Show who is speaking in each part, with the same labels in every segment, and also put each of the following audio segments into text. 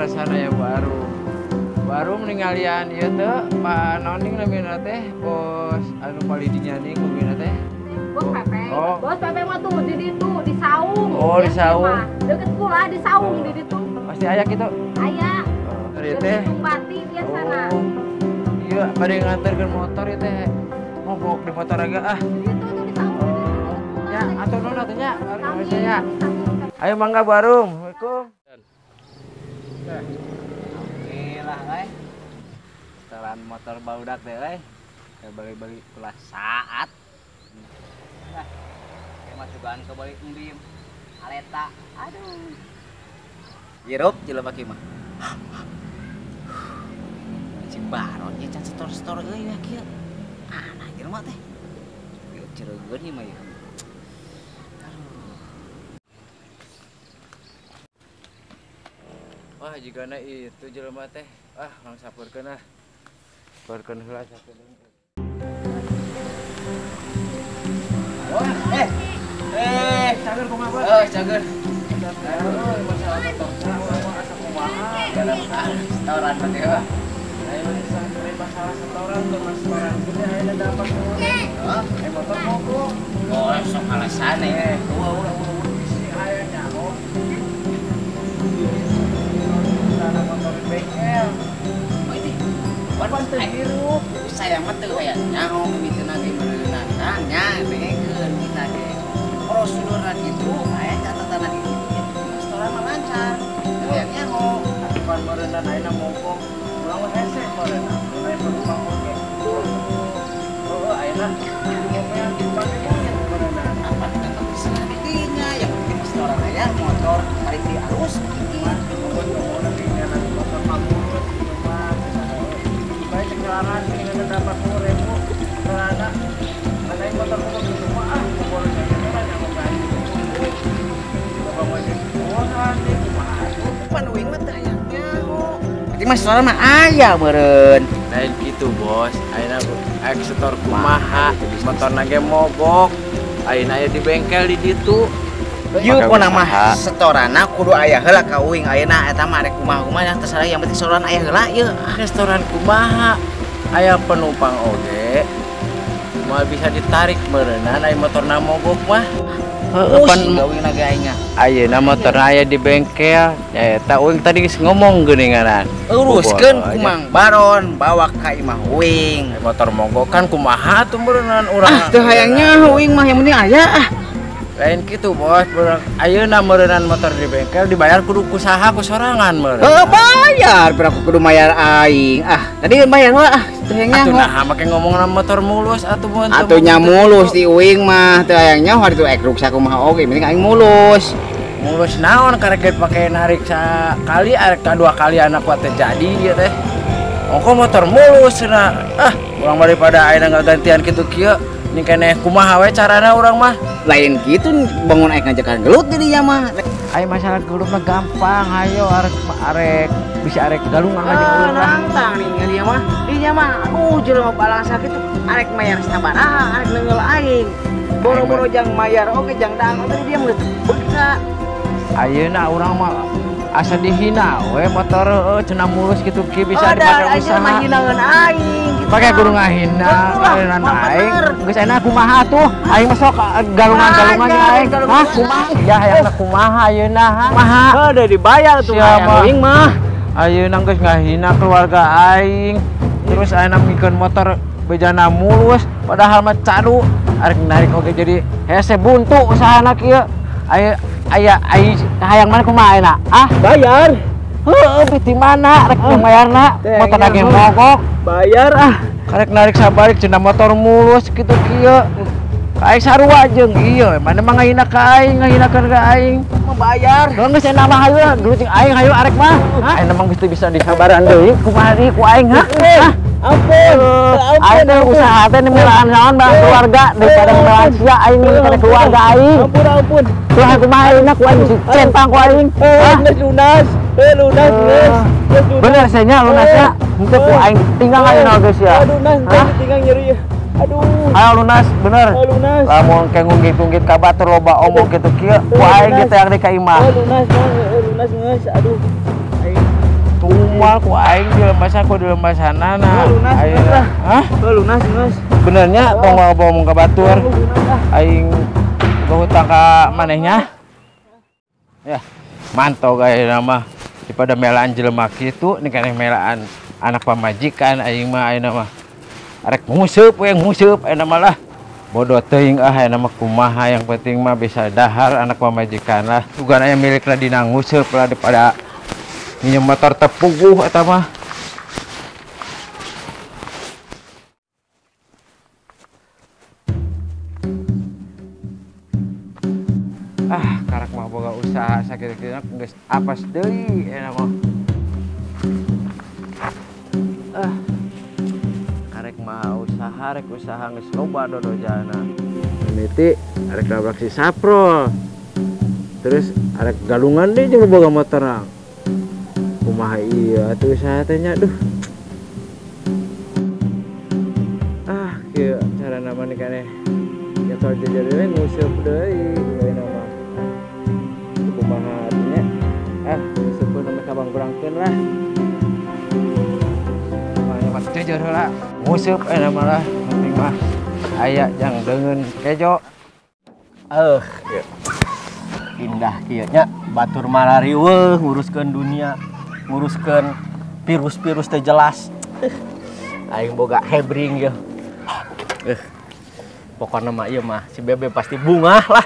Speaker 1: Kaleresan aya Bu Arum. Bu Arum ninggalian ieu teh Pak Noning namina teh bos anu palidinya deui kumina teh.
Speaker 2: Bos Pepe.
Speaker 1: Oh.
Speaker 2: Bos Pepe mah tuh di ditu di saung.
Speaker 1: Oh, di saung.
Speaker 2: Deket kula di saung di ditu.
Speaker 1: Pasti aya kitu.
Speaker 2: Aya.
Speaker 1: Oh, ieu teh.
Speaker 2: Bupati biasana.
Speaker 1: Oh. Iya, bade nganterkeun motor ieu teh. Mogok di motor agak ah.
Speaker 2: Di ditu tuh di saung.
Speaker 1: Oh. Ya, atur nuhun atuh nya. Nya. Ayo mangga Bu Arum. Assalamualaikum.
Speaker 3: Oke lah euy. Setoran motor barudak teh euy. Balik-balik ulah saat. Nah, kayak masukan ke balik embim. Aleta. Aduh. Hirup jelema kieu mah. Si Baron nya can setor-setor euy ya kieu. Ah, jelema teh. Ieu cereugeun ieu mah ieu.
Speaker 1: Wah, jigana itu jelema teh. Ah, langsung sapurkeun ah. Sapurkeun heula sapurkeun.
Speaker 3: Wah,
Speaker 1: cager kumaha, Bos?
Speaker 3: Oh, cager.
Speaker 1: Masalah motor urang asa kumaha?
Speaker 3: Setoran berarti heuh.
Speaker 1: Ayo masalah setoran tuh, mas setoran gede ayeuna dapat
Speaker 3: Heeh,
Speaker 1: motor mogok.
Speaker 3: Oh, sok alasan eh.
Speaker 1: Ulah bisi aya nyaho. Sana motor bengkel.
Speaker 3: Oh, ini.
Speaker 1: Pan teu hirup.
Speaker 3: Saya mah teu aya nyaho mimiteuna ge meureunna nya bengekeun kita ge. Prosedurna kitu aya catatana kitu. Setoran mah lancar. Teu aya nyaho.
Speaker 1: Atuh meureunna ayeuna mogok. Urang mah hese meureunna. Aya penumpang oge. Heuh ayeuna mobil dipake meureunna.
Speaker 3: Apa tetep bisa didinya yang penting setoran aya motor tarik di arus kitu.
Speaker 1: Motor mabur gitu mah. Baik cekelaran dengan dapat 10.000 celana. Mana motor mogok gitu mah ah boleh jalan yang mau gaji. Bapak mau jadi orang nih kumaha atuh.
Speaker 3: Pan uing mah teu aya nyaho. Berarti mah setoran mah aya meureun.
Speaker 1: Lain gitu bos, ayeuna ek setor kumaha, motorna ge mogok. Ayeuna aya di bengkel di ditu.
Speaker 3: Yuk pokona mah setorana kudu aya heula ka uing ayeuna eta mah rek kumaha-kumaha terserah yang penting setoran aya heula ieu.
Speaker 1: Restoran kumaha aya penumpang oge moal bisa ditarik meureunna aya motorna mogok mah. Heueuh pan
Speaker 3: gawina ge aing
Speaker 1: ayeuna motorna aya di bengkel nyaeta uing tadi geus ngomong geuninganan.
Speaker 3: Uruskeun ku Mang Baron bawa ka imah uing.
Speaker 1: Motor mogok kan kumaha tuh meureunnan urang.
Speaker 3: Ah teu hayang nyaho uing mah yang penting aya ah.
Speaker 1: Lain gitu bos, ayeuna meureunnan motor di bengkel dibayar kudu ku saha ku sorangan meureun.
Speaker 3: Heuh bayar, berapa kudu mayar aing. Ah, tadi bayar heula ah, teu hayang nyaho.
Speaker 1: Atuh naha make ngomongna motor mulus atuh mun.
Speaker 3: Atuh nya mulus di uing mah, teu hayang nyaho hari tu ek ruksak kumaha oge, penting aing mulus.
Speaker 1: Mulus naon karek pake narik sakali arek ka dua kali anak kuat teh jadi ieu teh. Ongko motor mulus cenah. Ah, urang daripada ayeuna ngagantian kitu kieu. Ini keneh kumaha we carana urang mah.
Speaker 3: Lain gitu bangun aing ngajakan gelut jadinya mah.
Speaker 1: Ayo masalah gelut mah gampang, ayo arek arek bisa arek galungan aja urang mah.
Speaker 3: Nantang nih dia mah. Dia mah aduh jelema balang sakit arek mayar sabaraha, arek neunggeul aing. Boro-boro jang mayar oge jang daang tadi dia mah beuksa.
Speaker 1: Ayeuna urang mah asa dihina we motor cenah mulus kitu ki bisa dipake usaha.
Speaker 3: Mah hinaeun aing.
Speaker 1: Pakai kudu ngahina, ngahina aing. Geus enak kumaha tuh? Aing mah sok galungan-galungan aing. Hah, kumaha? Ya hayangna kumaha ayeuna? Kumaha?
Speaker 3: Heuh, udah dibayar tuh hayang uing mah.
Speaker 1: Ayeuna geus ngahina keluarga aing. Terus ayeuna mikeun motor bejana mulus, padahal mah cadu. Arek narik oge jadi hese buntu usahana kieu. Aya aya hayang mana kumaha ayeuna? Ah,
Speaker 3: bayar.
Speaker 1: Heuh, di mana rek mayarna? Motor lagi mogok.
Speaker 3: Bayar ah.
Speaker 1: Karek narik sabalik cenah motor mulus kitu kieu. Aing sarua jeung ieu, mana mah ngahina ka aing, ngahinakeun ka aing.
Speaker 3: Mah bayar.
Speaker 1: Geus geus enak mah hayu geus jeung aing hayu arek mah. Aing mah geus bisa disabaran deui kumaha deui ku aing ha?
Speaker 3: Ampun.
Speaker 1: Aing teh usaha teh melaan naon bang keluarga daripada melaan sia aing melaan keluarga aing.
Speaker 3: Ampun ampun.
Speaker 1: Tuh kumaha ayeuna ku aing centang ku aing.
Speaker 3: Geus lunas. Lunas geus.
Speaker 1: Bener senya lunasnya. Henteu ku aing tinggal ayeuna geus ya.
Speaker 3: Lunas tinggal nyeri. Aduh.
Speaker 1: Ayo lunas bener.
Speaker 3: Lunas.
Speaker 1: Lamun ke ngunggit-ngunggit ka batur loba omong kitu kieu ku aing diteang di ka imah.
Speaker 3: Lunas lunas geus. Aduh. Aing
Speaker 1: Kumal ku aing di lembasan ku di lembasanana. Aing. Hah?
Speaker 3: Lunas geus.
Speaker 1: Benernya tong ngomong ka batur. Aing boga hutang ka manehnya. Ya, mantau gaya nama daripada melaan jelema kitu nih keneh melaan anak pamajikan aing mah ayeuna mah. Arek nguseup we nguseup ayeuna mah lah. Bodoh teuing ah ayeuna mah kumaha yang penting mah bisa dahar anak pamajikan lah. Sugan aya milikna dina nguseup lah daripada minjem motor tepuguh eta mah. Ah, karak mah boga usaha sakitu-kituna geus apas deui eta mah. Ah. Karek mah usaha rek usaha geus loba dodojana. Mimiti arek nabrak si Saprol. Terus arek galungan deui jeung boga motor. Kumaha ieu atuh usaha teh nya duh. Ah, kieu carana mah keneh. Nyetor jejer we nguseup deui ayeuna mah. Kumaha atuh nya? Ah, nguseup pun ka bangkurangkeun lah. Kumaha jejer heula. Nguseup ayeuna mah lah, penting mah aya jang deungeun kejo.
Speaker 3: Indah kieu nya batur marariweuh nguruskeun dunia, nguruskeun virus-virus teh jelas. Aing boga hebring ye. Pokona mah ieu mah si Bebe pasti bungah lah.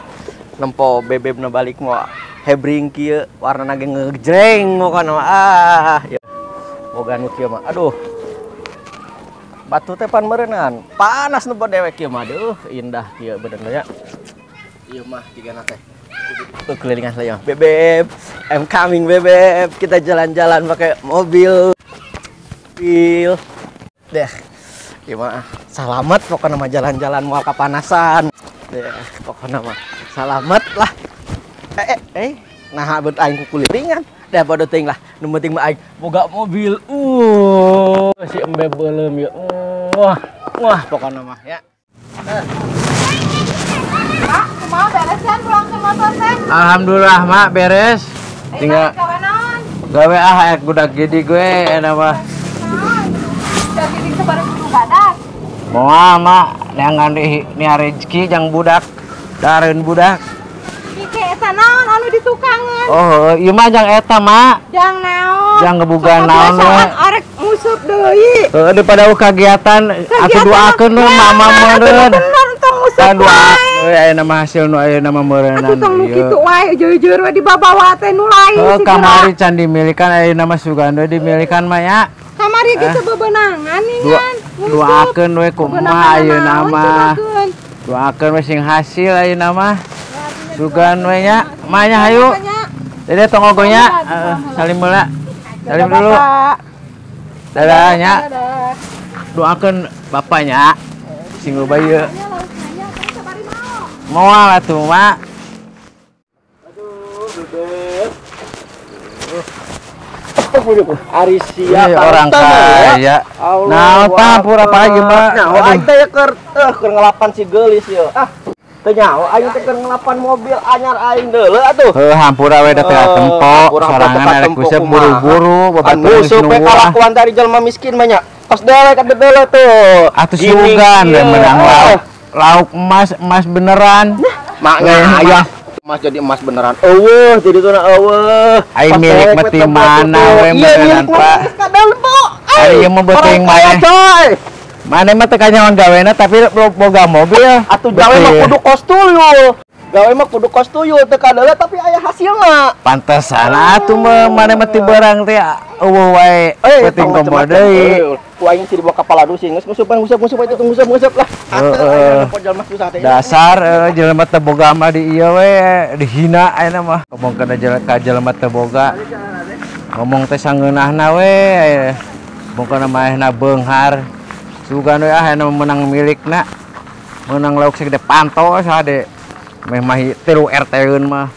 Speaker 3: Nempo Bebebna balik mau hebring kieu warnana ge ngejreng pokona mah ah. Boga nu kieu mah aduh. Batu teh pan meureunnan panas nu dewek kieu mah aduh indah kieu bener nya. Ieu mah jigana teh kudu kelilingan saya. Bebeb, I'm coming Bebeb. Kita jalan-jalan pakai mobil. Mobil. Deh. Ieu mah salamet pokona mah jalan-jalan moal kapanasan. Deh, pokona mah salamet lah. Nah beut aing kukulilingan. Dah bodoh teuing lah. Nu penting mah aing boga mobil. Si embe beuleum ieu. Wah, wah pokona mah ya.
Speaker 2: Mak, kumaha beresan pulang ke motor teh?
Speaker 1: Alhamdulillah, Mak, beres. Tinggal gawe ah aya budak gede gue enak mah.
Speaker 2: Budak gede sabaraha kudu badak.
Speaker 1: Moal, Mak, neangan nia rezeki jang budak. Dareun budak.
Speaker 2: Ike eta naon anu ditukangan?
Speaker 1: Oh, ieu mah jang eta, Mak.
Speaker 2: Jang naon?
Speaker 1: Jang ngeboga naon we.
Speaker 2: Arek nguseup deui.
Speaker 1: Heeh, daripada kagiatan atuh doakeun we mama meureun.
Speaker 2: Bener tong nguseup wae.
Speaker 1: Ayeuna mah hasil nu ayeuna mah meureunnan.
Speaker 2: Atuh tong nu kitu wae jujur we dibabawa teh nu lain.
Speaker 1: Heuh, kamari can dimilikan ayeuna mah sugan we dimilikan mah nya.
Speaker 2: Kamari ge teu bebenangan ningan.
Speaker 1: Doakeun we kumaha ayeuna mah. Doakeun we sing hasil ayeuna mah. Sugan we nya, mah nya hayu. Dadah tong ogo nya. Salim heula. Salim dulu. Dadah nya. Doakeun bapaknya sing loba ieu. Moal atuh, Mak.
Speaker 3: Aduh, Bebeb. Ari sia
Speaker 1: orang kaya. Nah, pura apa lagi, Pak?
Speaker 3: Nah, aing teh keur ngelapan si geulis ieu. Ah, teu nyaho aing teh keur ngelapan mobil anyar aing deuleu atuh.
Speaker 1: Heuh, hampura we da teh tempo, sorangan arek kusep buru-buru, babatur geus
Speaker 3: nunggu. Kalakuan dari jelema miskin mah nya. Kos dewek atuh deuleu tuh.
Speaker 1: Atuh sugan we menang lauk. Lauk emas, emas beneran.
Speaker 3: Maknya ayah emas jadi emas beneran. Eueuh, jadi teu na eueuh.
Speaker 1: Aing milik mah ti mana we beneran, Pak. Ari ieu mah beuteung maneh. Maneh mah teu kanyahoan gawena tapi boga mobil.
Speaker 3: Atuh gawe mah kudu kos tuyul. Gawe mah kudu kos tuyul teu kadeuleu tapi aya hasilna.
Speaker 1: Pantesan atuh mah maneh mah ti beurang teh eueuh wae beuting komo deui.
Speaker 3: Ku aing sih dibawa kapala dusi geus nguseup itu nguseup lah. Heeh.
Speaker 1: Dasar jelema teu boga mah di ieu we dihina ayeuna mah. Ngomong kana ka jelema teu boga. Ngomong teh sangeunahna we. Bongkana maehna beunghar. Sugan we ah ayeuna menang milikna. Menang lauk segede panto sade. Meh mah 3 RT-eun mah.